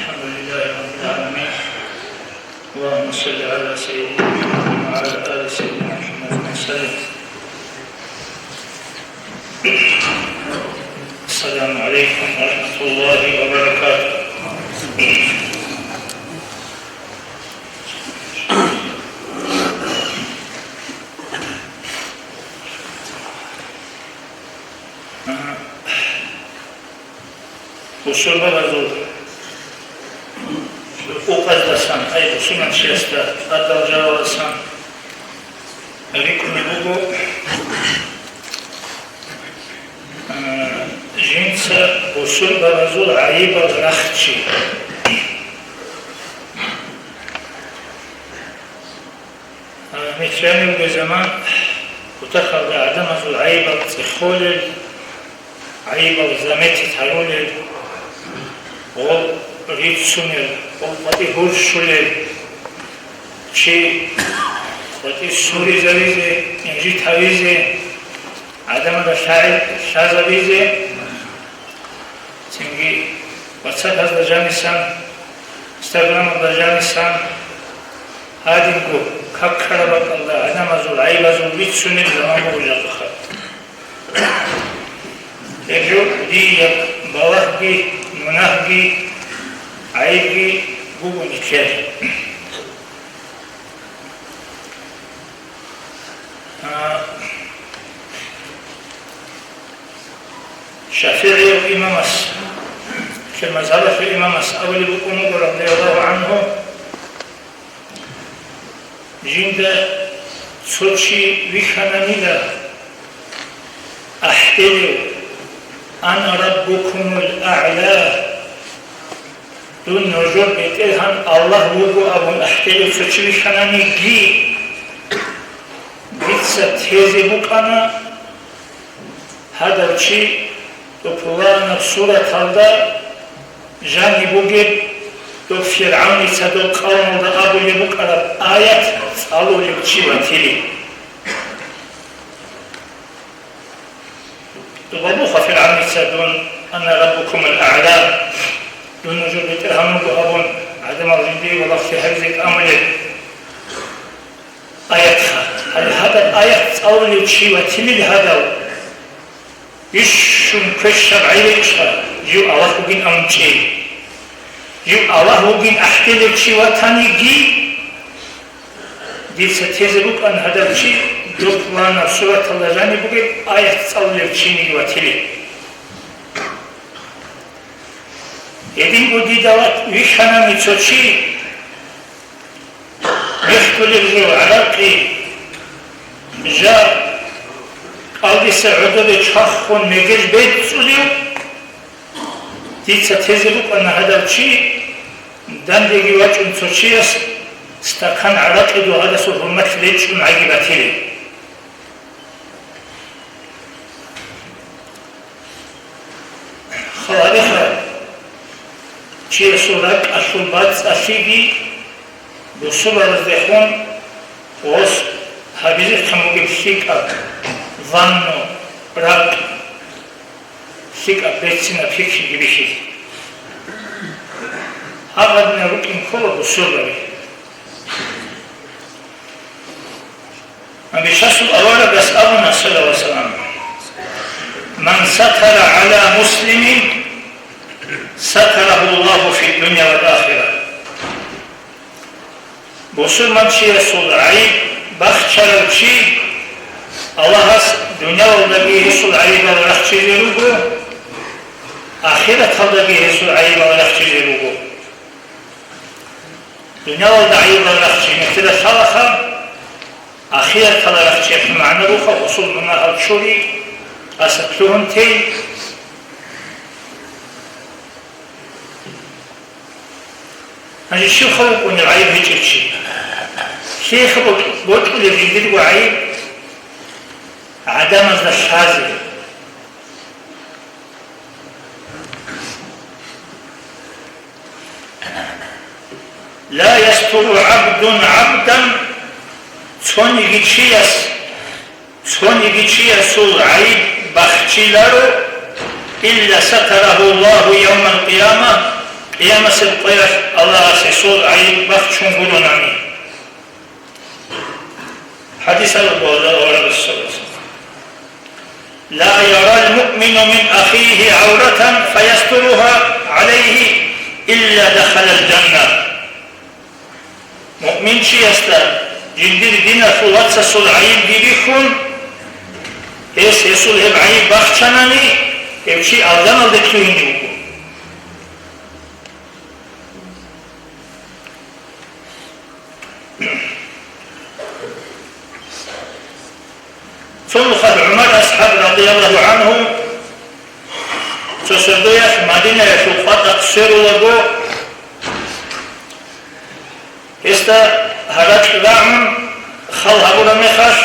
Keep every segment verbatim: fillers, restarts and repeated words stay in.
الحمد لله رب العالمين. اللهم صل على سيدنا محمد وعلى آل سيدنا محمد وسلم. السلام عليكم ورحمة الله وبركاته. Бусурбабазул укъаздасан, ай, бусурманчиясда тӀадал жалаласан рикӀкӀунеб буго, а, жинца бусурбабазул гӀайибал рахчи. А, нилъ жанивго заман кутакалда гӀадамазул гӀайибал цӀехолел, гӀайибал заметить гьарулел, гъол рицунел, гъол къватӀи гьурщулел, чи къватӀи суризавизе, инжит гьавизе, гӀадамазда лъагӀел лъазабизе, цинги WhatsApp-азда жанисан, Instagram-азда жанисан, гьадинго каккараб бакӀалда гӀадамазул гӀайибазул бицунеб заман буго жакъаха. Гьеб жо дие балагьги, мунагьги, гӀайибги буго нилъер. А, ШафигӀияв имамас, цо мазгьабалъул имамас абулеб букӀун буго, радияллагьу гӀангьу, жинда цо чи вихьананила ахӀделев: «Ана раббукумул а'ла». Дун нужер БетӀергьан Аллагь вуго абун ахӀделев цо чи вихьананиги, дица тезе букӀана, гьадав чи доб пуланаб сураталда жаниб бугеб, доб ФиргӀавница доб къавмалда абулеб букӀараб аят цӀалулев чи ватилин. Доб абуха ФиргӀавница дун: «Ана раббукумул а'ла», дун нужер БетӀергьан вуго абун, гӀадамал жиндие валагьлъи гьабизе тӀамулеб аятха. Гьале гьадаб аят цӀалулев чи ватилел гьадав, бищун квешаб гӀайиб гьечӀищха, жив Аллагь вугин абун чӀей. Жив Аллагь вугин ахӀделев чи ватаниги, дица тезе букӀана гьадав чи доб пуланаб сураталда жаниб бугеб аят цӀалулев чиниги ватилин. Гьединго дида вихьанани цо чи, мехтулеб жо гӀаракъи, жа кӀалдиса гӀодобе чвахун мегеж бецӀулев, дица тезе букӀана гьадав чи, дандеги вачӀун цо чияс стакан гӀаракъи дугьадасул хӀурмат речӀчӀун гӀаги батилин. Хал гьабиха, чиясул ракӀалъул бацӀцӀалъиги бусурбабаздехун гъос гьабизехъин бугеб лъикӀаб, ванну, ракӀ, лъикӀаб берцинаб пикриги бихьизе. Гьаб гьадинаб рукӀин ккола бусурбаби. Набисасул аварагас абуна, саллаллагьу гӀалайгьи ва саллам: «Ман сатара гӀала муслимин, сатарагьу Аллагьу фиддуния вал ахира». Бусурманчиясул гӀайиб бахчарав чи, Аллагьас дуниялалдаги гьесул гӀайибал рахчизе руго, ахираталдаги гьесул гӀайибал рахчизе руго. Дуниялалда гӀайибал рахчи нилъеда лъалаха, ахираталда рахчиялъул магӀна буха гъосул мунагьал чури, тӀаса лъугьун тей. Гьанже щивха вукӀунев гӀайиб гьечӀев чи? Лъиеха бокь-, бокьулеб жиндирго гӀайиб гӀадамазда лъазе? Ла ястуру гӀабдун гӀабдан, цониги чияс, цониги чиясул гӀайиб бахчиларо, илла сатарагьу Аллагьу явмал къияма, Къиямасеб къоялъ Аллагьас гьесул гӀайиб бахчун гуронани. ХӀадисалда буго, Аллагьасул: «Ла ярал муъмину мин ахихи гӀавратан фаястуруха гӀалайхи илла дахалал жанна». Муъминчиясда жиндир диналъул вацасул гӀайибги бихьун, гьес гьесул гьеб гӀайиб бахчанани, гьев чи алжаналде лъугьине вуго. Цо нухалъ ГӀумар асхӀаб, радияллагьу гӀангьу, цо сордоялъ Мадинаялъул къватӀахъ сверулаго, гьесда гьаракь рагӀун, хал гьабураб мехалъ,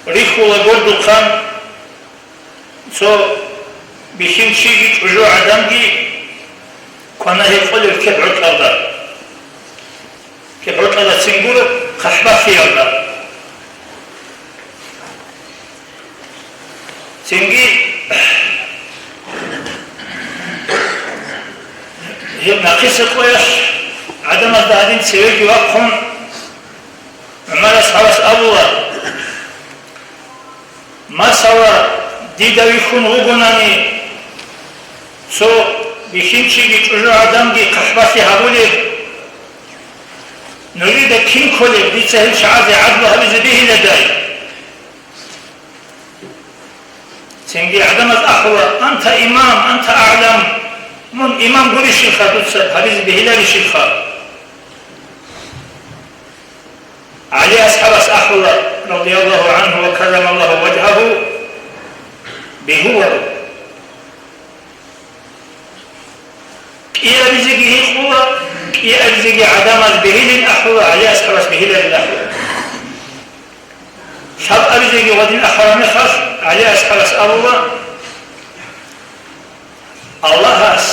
рихьула гордухъан, цо бихьинчиги чӀужугӀаданги квана гьекъолел кебгӀолъалда. КебгӀолъалда цин гуро хъахӀбалъиялда. Цинги гьеб нахъисеб къоялъ гӀадамазда гьадин цевеги вахъун, ГӀумар асхӀабас абула: «Масала, дида вихьун вугонани, цо бихьинчиги чӀужугӀаданги хъахӀбалъи гьабулеб, нужеда кин кколеб дица гьел чагӀазе гӀадлу гьабизе бегьиладай?» Цинги гӀадамаз ахӀула: «Анта имам, анта агӀлам, мун имам гурищилха, дуца гьабизе бегьиларищилха?» ГӀали асхӀабас ахӀула, радияллагьу гӀангьу ва каррамаллагьу важгьагьу, бегьуларо. КӀиабизеги гьикъула, кӀиабизеги гӀадамаз бегьилин ахӀула, ГӀали асхӀабас бегьиларин ахӀула. Лъабабизеги гъодин ахӀараб мехалъ, ГӀали асхӀабас абула: «Аллагьас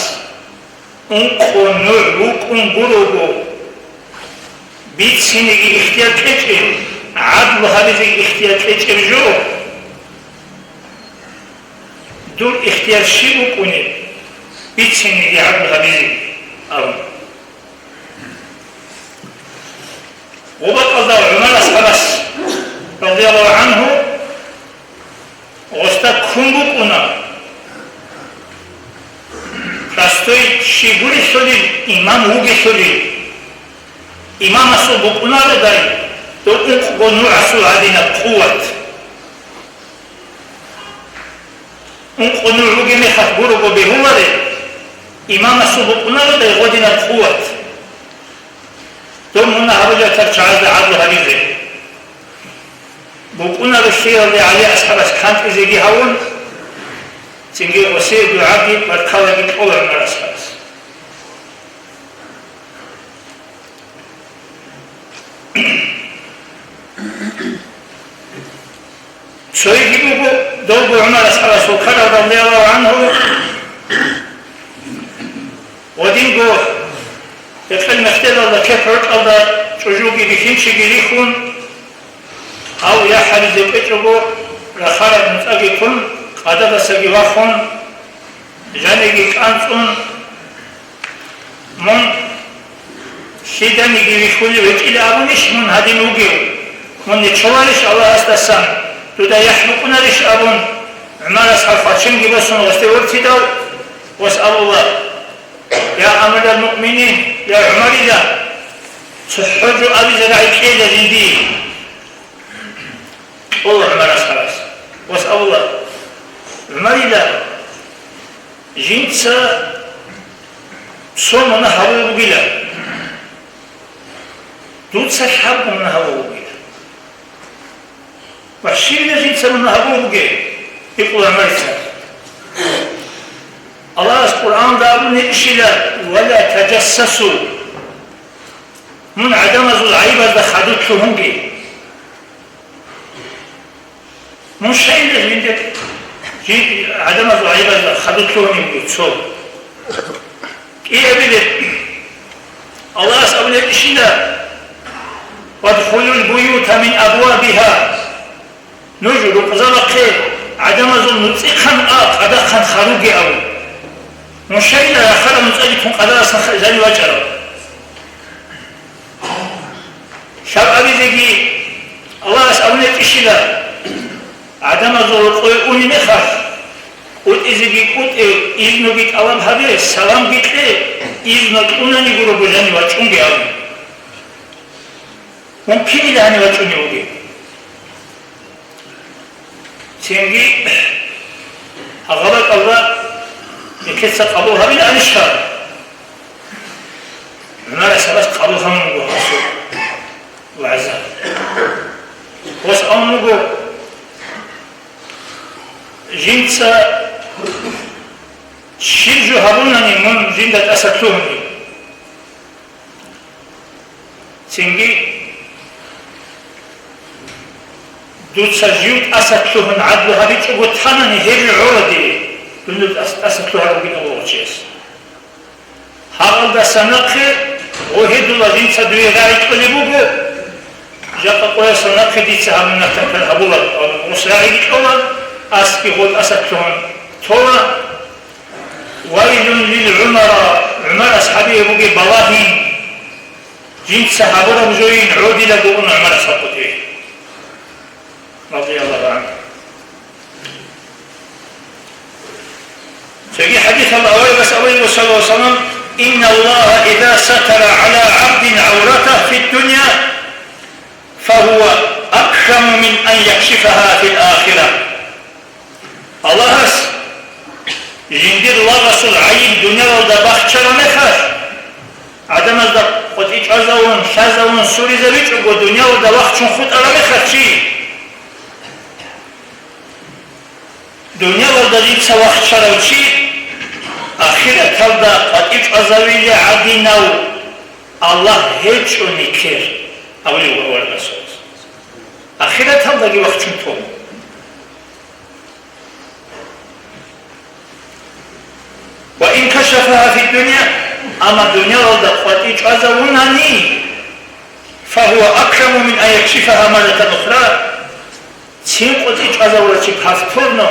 ункъо нугӀ вукӀун гурого, бицинеги ихтияр кьечӀеб, гӀадлу гьабизеги ихтияр кьечӀеб жо. Дур ихтияр щиб букӀунеб, бицинеги гӀадлу гьабизеги», – абун. Гъубаталда ГӀумар асхӀабас, радияллагьу гӀангьу, гъосда ккун букӀуна, простой чи гурелъулил, имам вугелъулил. Имамасул букӀународай дов ункъго нугӀасул гьадинаб къуват. Ункъо нугӀ бугеб мехалъ гурого бегьулареб, имамасул букӀународай гъодинаб къуват. Дов мунагь гьабулев чагӀазда гӀадлу гьабизе. БукӀунарелъиялде ГӀали асхӀабас кантӀизеги гьавун, цинги гъосие дугӀаги баркалаги кьола ГӀумар асхӀабас. Цоги буго, довго ГӀумар асхӀабасул карал, радияллагьу гӀангьу, гъодинго гьекъел мехтелалда кеп-гӀоркьалда чӀужуги бихьинчиги рихьун, гьав яхӀ гьабизе кӀвечӀого, рахараб нуцӀаги ккун, къададасаги вахун, жаниги кӀанцӀун, мун лъиданиги вихьулев гьечӀила абунищ мун гьадин вугев? Мун нечоларищ Аллагьасдасан, дуда яхӀ букӀунарищ абун, ГӀумар асхӀаб хвачинги босун гъосде вортидал, гъос абула: «Я амирал муъминин, я ГӀумарила, цохӀо жо абизе рагӀи кьела жиндие». Кьола ГӀумар асхӀабас. Гъос абула: «ГӀумарила, жинца цо мунагь гьабулеб бугила. Дуца лъабго мунагь гьабулеб бугила. Ва щибила жинца мунагь гьабулеб бугеб?» – гьикъула ГӀумарица. Аллагьас Къуръанда абун гьечӀила: «Ва ла таджассасу». Мун гӀадамазул гӀайибазда хадур лъугьунге. Мун щайила жинде жи-, гӀадамазул гӀайибазда хадур лъугьунеб цо? КӀиабилеб. Аллагьас абулеб ишила: «Вадхулул буюта мин абвабиха». Нуж рукъзабахъе гӀадамазул нуцӀихъан а, къадахъан харуге абун. Мун щайила рахараб нуцӀаги тун къадарасан ха-, жанив вачӀарав? Лъаб абизеги Аллагьас абунетӀищила, гӀадамазул рокъове унеб мехалъ, кӀутӀизеги кӀутӀе, изнуги тӀалаб гьабе, саламги кье, изну кьунани гуро бужани вачӀунги абун. Мун кинила гьанив вачӀунев вугев? Цинги гьагъаб бакӀалда нилъеца къабул гьабилаанищха? ГӀумарас гьабас къабул гьабун буго гьасул вагӀза. Гьас абун буго, жинца щиб жо гьабунани мун жинда тӀаса лъугьунеб. Цинги дуца жив тӀаса лъугьун гӀадлу гьабичӀого танани гьеб жо гӀола дие, дунда тӀас-, тӀаса лъугьарав вугин Аллагьасул чияс. Гьагъалдаса нахъе гъо гьедула жинца дуе рагӀи кьолеб буго, жакъа къоясда нахъе дица гьаб мунагь-такар гьабула, гъос рагӀиги кьола, асги гъо тӀаса лъугьун тола. Вайлун лил ГӀумара, ГӀумар асхӀабие бугеб балагьин, жинца гьабураб жоин гӀодилаго ун ГӀумар асхӀаб къотӀи, радияллагьу гӀангьу. Цоги хӀадисалда аварагас абулеб, саллаллагьу гӀалайгьи ва саллам: «Инналлагьа иза сатара гӀала гӀабдин гӀавратагьу фиддуня, фагьува акраму мин ан якшифагьа фил ахира». Аллагьас жиндир лагъасул гӀайиб дуниялалда бахчараб мехалъ, гӀадамазда къватӀи чӀвазавун, лъазавун, суризавичӀого дуниялалда вахчун хутӀараб мехалъ чи, дуниялалда дица вахчарав чи ахираталда къватӀи чӀвазавили гӀадинав Аллагь гьечӀо нилъер, абулеб буго аварагас. Ахираталдаги вахчун тун. «Ва ин кашафагьа фиддуня», амма дуниялалда къватӀи чӀвазавунани, «фагьува акраму мин ан якшифагьа маратан ухра», цин къватӀи чӀвазавулев чи повторно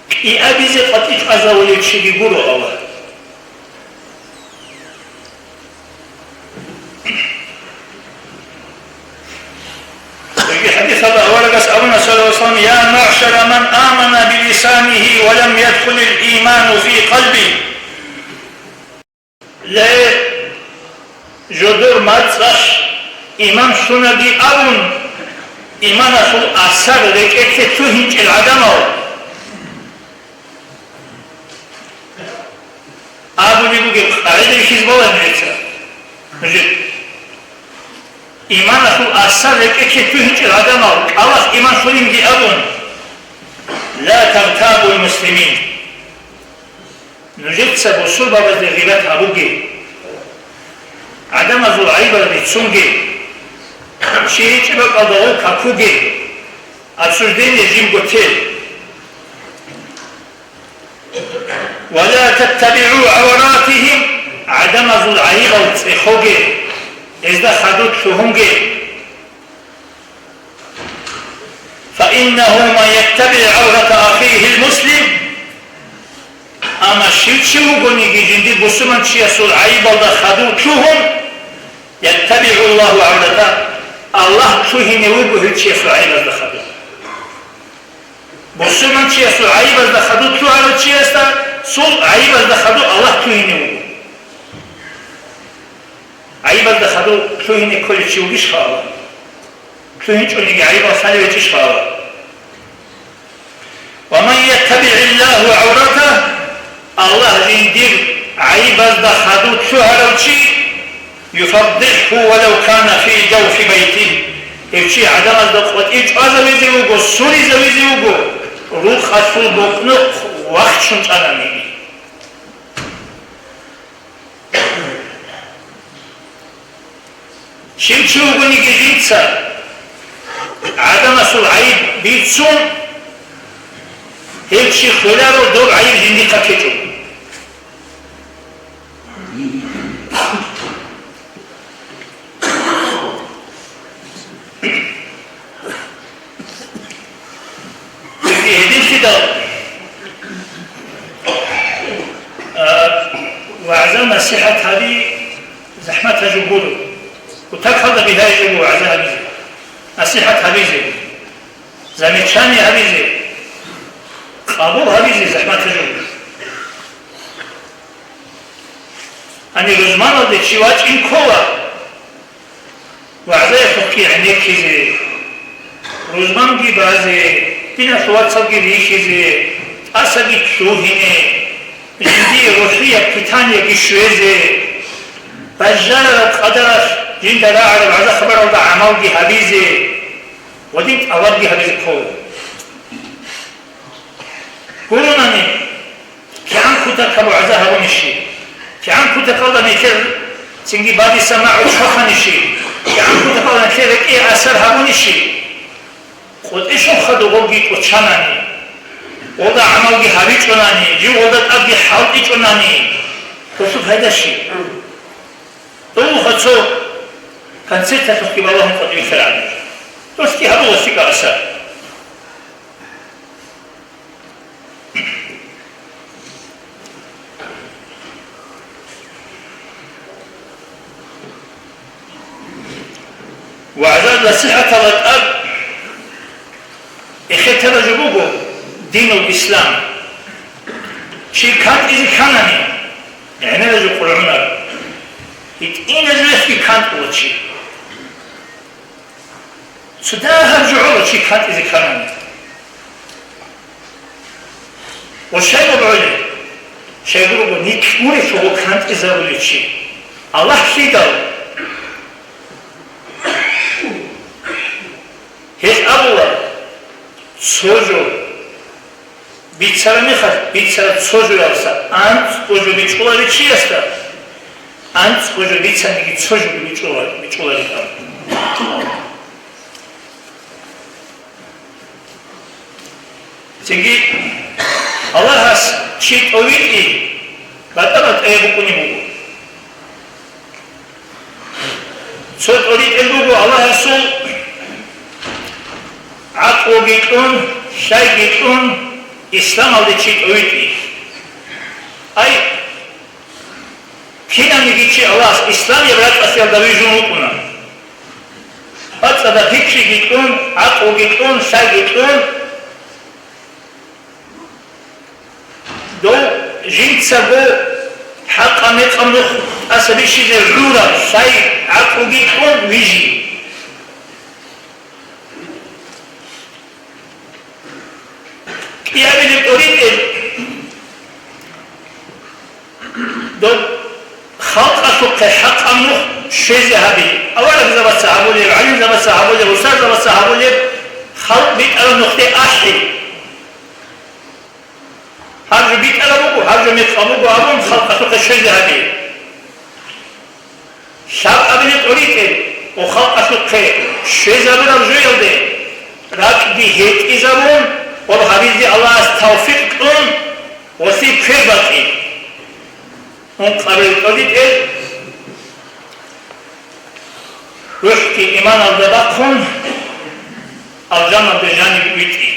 кӀиабизе къватӀи чӀвазавулев чиги гуро Аллагь. Цоги хӀадисалда аварагас абуна, саллаллагьу гӀалайгьи ва саллам: «Я маъшара ман амана билисанигьи ва лам ядхулил иману фи къалбигьи». Ле, жодор мацӀалъ иман лъунаги абун, иманалъул асар рекӀелъе лъугьинчӀел гӀадамал. Абулеб бугеб къагӀида бихьизе балагье нужеца. Нужер иманалъул асар рекӀелъе лъугьинчӀел гӀадамал, кӀалалъ иман лъугьинги абун, ла тагътабул муслимин. Нужеца бусурбабазде гъибат гьабуге, гӀадамазул гӀайибал бицунге, чи гьечӀеб бакӀалда гъов какуге, обсуждение жибго те. «Ва ла таттабигӀу гӀавратигьим», гӀадамазул гӀайибал цӀехоге, гьезда хадуб лъугьунге. «Фаиннагьу ман яттабигӀ гӀаврата ахигьил муслим», амма щив чи вугониги жиндир бусурманчиясул гӀайибалда хадуб лъугьун, «яттабигӀу Аллагьу гӀаврата», Аллагь лъугьине вуго гьев чиясул гӀайибазда хадуб. Бусурманчиясул гӀайибазда хадуб лъугьарав чиясда, сул гӀайибазда хадуб Аллагь лъугьине вуго. ГӀайибазда хадуб лъугьине кколев чи вугищха Аллагь? ЛъугьинчӀониги гӀайибал лъалев гьечӀищха Аллагь? «Ва ман яттабигӀиллагьу гӀавратагь», Аллагь жиндир гӀайибазда хадуб лъугьарав чи, «юфаддихӀгьу валав кана фи жавфи байтин», гьев чи гӀадамазда къватӀив чӀвазавизе вуго, суризавизе вуго, рукъалъул букӀнухъ вахчун чӀананиги. Щив чи вугониги жинца гӀадамасул гӀайиб бицун, гьев чи хвеларо доб гӀайиб жиндихъа ккечӀого. Гьединлъидал, а, НасихӀат гьаби захӀматаб жо гуро. Кутакалда бигьаяб жо гуро вагӀза гьабизе, насихӀат гьабизе, замечание гьабизе, къабул гьабизе захӀматаб жо гуро. Гьанир рузманалде чи вачӀин ккола. ВагӀзаялъухъги гӀенеккизе, рузманги базе, диналъул вацалги рихьизе, тӀасаги лъугьине, жиндие рухӀияб питаниеги щвезе, бажарараб къадаралъ жинда рагӀараб вагӀза-хабаралда гӀамалги гьабизе ва дин тӀалабги гьабизе ккола. Гуронани, кигӀан кутакаб вагӀза гьабунищи? КигӀан кутакалда нилъер цинги бадиса магӀу чваханищи? КигӀан кутакалда нилъер рекӀее асар гьабунищи? КъотӀищун хадуб гъобги кӀочанани, гъолда гӀамалги гьабичӀонани, жив гъолда тӀадги хӀалтӀичӀонани, досул пайда щиб? Дов вуха цо концерталъухъги балагьун къотӀи вихьарагӀан. Досги гьабула лъикӀаб асар. ВагӀза-насихӀаталда тӀад эхетараб жо буго динул ислам. Чи кантӀизе кканани, гӀемераб жо къулгӀунаро. ГьитӀинаб жоялъги кантӀула чи. Цо дагьаб жо гӀола чи кантӀизе кканани. Ва щай гьаб гӀолеб? Щай гурого, нилъ гурелъул кантӀизабулев чи. Аллагь лъидал? Гьелъ абула, цо жо бицараб мехалъ, бицараб цо жоялдаса анцӀго жо бичӀчӀуларев чиясда, анцӀго жо бицаниги цо жо бичӀчӀула-, бичӀчӀулареб абун. Цинги Аллагьас чи тӀовитӀи батӀа-батӀияб букӀунеб буго. Цо тӀоритӀел буго Аллагьасул гӀакълуги кьун, лъайги кьун, исламалде чи тӀовитӀи. Ай, кинаниги чи Аллагьас исламияб ракӀалъиялда вижун вукӀуна. БацӀцӀадаб пикриги кьун, гӀакълуги кьун, лъайги кьун, дов жинцаго хӀакъа-мекъаб нух тӀаса бищизе гӀураб, лъай, гӀакълуги кьун вижи. КӀиабилеб тӀоритӀел доб халкъалъухъе хӀакъаб нух щвезе гьаби, аварагзабаца гьабулеб, гӀалимзабаца гьабулеб, устарзабаца гьабулеб, халкъ битӀараб нухде ахӀи. Гьаб жо битӀараб буго, гьаб жо мекъаб буго абун, халкъалъухъе щвезе гьаби. Лъабабилеб тӀоритӀел ва халкъалъухъе щвезабураб жоялде ракӀги гьетӀизабун, ва гьабизе Аллагьас тавфикъ кьун, ва лъикӀ квербакъи. Ункъабилеб тӀоритӀел рухӀги иманалда бахъун, алжаналде жаниб витӀи.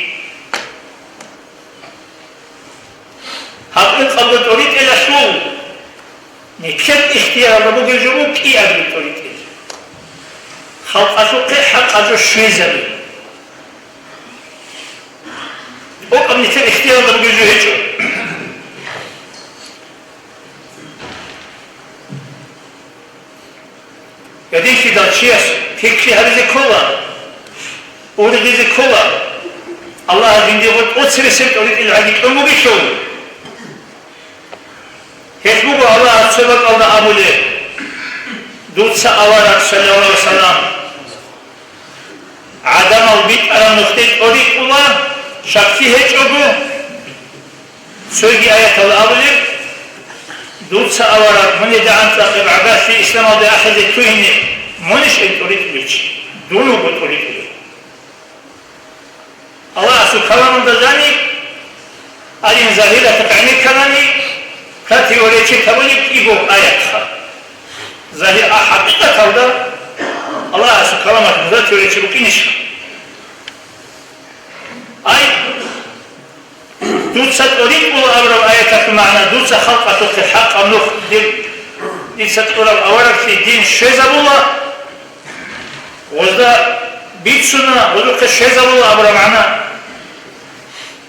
Гьаб ункъабго тӀоритӀелалъул нилъер ихтияралда бугеб жо буго кӀиабилеб тӀоритӀел. Халкъалъухъе хӀакъаб жо щвезаби. ТӀокӀаб нилъер ихтияралда бугеб жо гьечӀо. Гьединлъидал чияс пикри гьабизе ккола, ургъизе ккола, Аллагьас жиндиего тӀоцебесеб тӀоритӀел гӀаги кьун бугелъул. Гьелъ буго Аллагьас цо бакӀалда абулеб: «Дуца, авараг, саллаллагьу гӀалайгьи вассалам, гӀадамал битӀараб нухде тӀоритӀула, щаклъи гьечӀого». Цоги аяталда абулеб: «Дуца, авараг, мун дагӀан цӀакъ гӀагарлъи исламалде ахӀизе лъугьине, мунищ гьеб тӀоритӀулев чи? Дун вуго тӀоритӀулев». Аллагьасул каламалда жаниб, арин, загьиратухъ гӀенекканани, противоречить гьабулеб кӀиго аятха. Загьир, а хӀакъикъаталда Аллагьасул каламалъ противоречить букӀинищ? Ай, дуца тӀоритӀула абураб аяталъул магӀна, дуца халкъалъухъе хӀакъаб нух дир Дица тӀураб авараглъи дин щвезабула, гъозда бицуна, гъозухъе щвезабула абураб магӀна.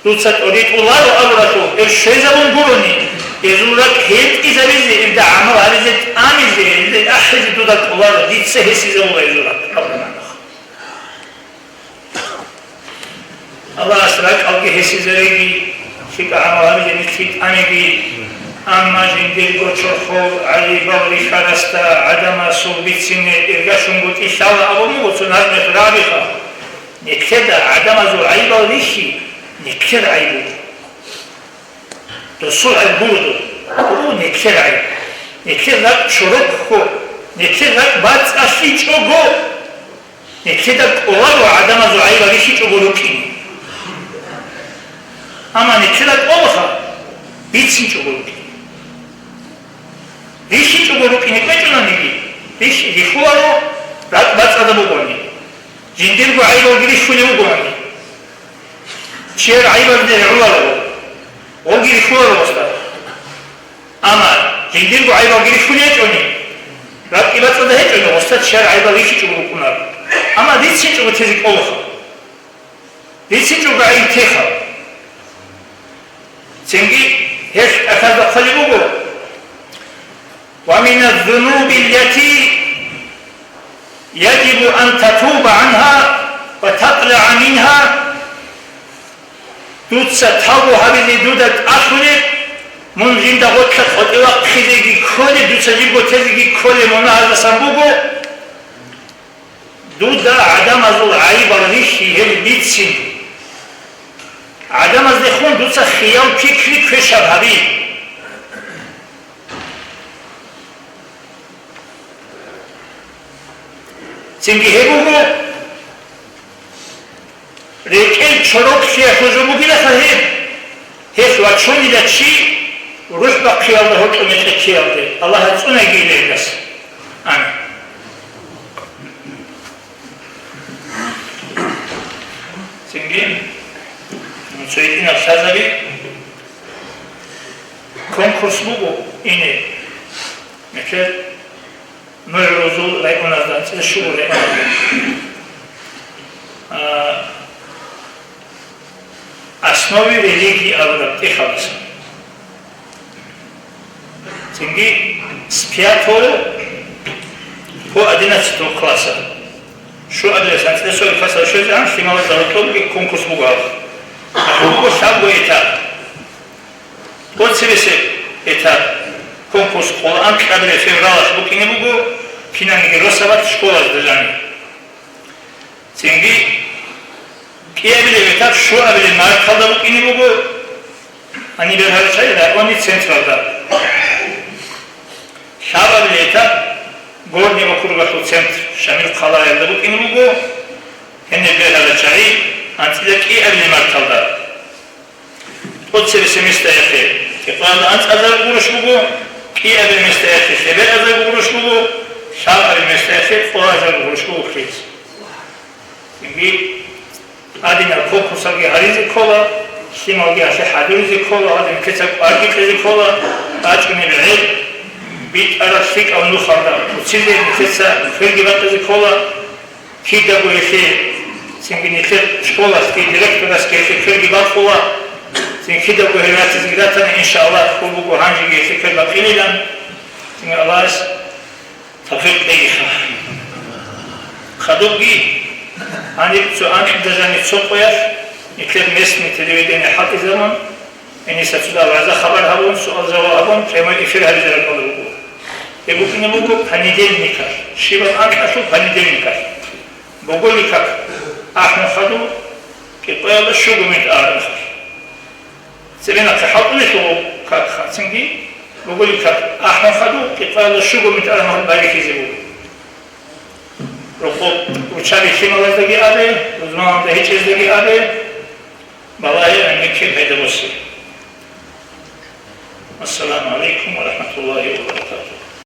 Дуца тӀоритӀуларо абуралъул, гьеб щвезабун гурони, гьезул ракӀ гьетӀизабизе, илда гӀамал гьабизе тӀамизе, илда ахӀизе дуда кӀоларо, дица гьесизабула гьезул ракӀ абураб магӀна. Аллагьас ракӀалги гьесизареги, лъикӀа гӀамал гьабизе нилъги тӀамеги, амма жиндирго чорхол гӀайибал рихьарасда гӀадамасул бицине иргащунго тӀилъала абун буго цо назмулъ рагӀабиха. Нилъеда гӀадамазул гӀайибал рихьи, нилъер гӀайиб буго. Досул гӀайиб гуро доб. Гуро нилъер гӀайиб. Нилъер ракӀ чорокго, нилъер ракӀ бацӀцӀалъичӀого. Нилъеда кӀоларо гӀадамазул гӀайибал рихьичӀого рукӀине. Амма нилъеда кӀолаха бицинчӀого рукӀине. РихьичӀого рукӀине кӀвечӀонаниги, рихь-, рихьуларо ракӀ бацӀцӀадаб бугони. Жиндирго гӀайибалги рихьулев вугони. Чияр гӀайибалде регӀуларо, гъоги рихьуларо гъосда. Амма жиндирго гӀайибалги рихьулей гьечӀони, ракӀги бацӀцӀадаб гьечӀони, гъосда чияр гӀайибал рихьичӀого рукӀунаро. Амма рицинчӀого тезе кӀолаха. РицинчӀого гӀайиб теха. Цинги гьелъ тӀахьазда хъвалеб буго: «Ва мина ззунуби ллати яджибу ан татуба гӀанха ва такълагӀа минха». Дуца тавбу гьабизе дуда тӀалъулеб, мун жинда гъорлъа къватӀивахъизеги кколеб, дуца жибго тезеги кколеб мунагьаздасан буго, дуда гӀадамазул гӀайибал рихьи гьел бицин. ГӀадамаздехун дуца хиял-пикри квешаб гьаби. Цинги гьеб буго, рекӀел чороклъиялъул жо бугилаха гьеб, гьелъ вачунила чи рухӀ бахъиялда гьоркьоб мекъи ккеялде. Аллагь цӀунаги илегас. Амин. Цинги, ну, цо гьитӀинаб лъазаби, конкурс буго ине, мекъи, ну, гӀурузул районазда, анцӀила щуго районазда. А, «Основы религии» абураб тӀехьалдасан. Цинги с пятого по одиннадцатого класса. Щуабилеб анцӀила сорок классалда щвезегӀан лъималазда гьоркьобги конкурс буго гьаб. Гьаб буго лъабго этап. Цебесеб этап конкурс къоло анкьабилеб февралалъ букӀине буго кинабниги росабалъ школазда жаниб. Цинги кӀиабилеб этап щуабилеб марталда букӀине буго, гьаниб бергьарачӀай районный централда. Лъабабилеб этап Горный округалъул центр Шамил хъалаялда букӀине буго, гьениб бергьарачӀай анцӀила кӀиабилеб марталда. ТӀоцебесеб местаялъе кӀикъоялда анцӀазарго гъурущ буго, кӀиабилеб местаялъе лъеберабазарго гъурущ буго, лъабабилеб местаялъе къоязарго гъурущ буго приз. Цинги гьадинал конкурсалги гьаризе ккола, лъималги гьалъе хӀадуризе ккола, гьадин нилъеца кӀварги кьезе ккола, бачӀунеб гӀел битӀараб лъикӀаб нухалда куцизе нилъеца кверги бакъизе ккола. Кидаго гьелъе, цинги нилъер школалъги директорасги гьелъе кверги бакъула, цин кидаго гьел ратизе ратана, иншааллагь, хьул буго гьанжеги гьелъе квер бакъилилан, цинги Аллагьас тавфикъ кьегиха. Хадубги, гьаниб цо анкьида жаниб цо къоялъ, нилъер местный телевидение хӀалтӀизабун, Гьениса цо вагӀза-хабар гьабун, суал-жаваб гьабун, прямой эфир гьабизе ракӀалда буго. Гьеб букӀине буго понедельникалъ, щибаб анкьалъул понедельникалъ. Боголикаб, ахӀун хадуб, кӀикъоялда щуго минут араб мехалъ. Цебе нахъе хӀалтӀулелъул как хъацинги, боголикаб, ахӀун хадуб, кӀикъоялда щуго минут араб мехалъ байбихьизе буго. Рокъоб руччаби лъималаздаги абе, рузманалда гьечӀездаги абе, балагье гӀенекке пайда босе. Ассаламу гӀалайкум ва рахӀматуллагьи ва баракатугь.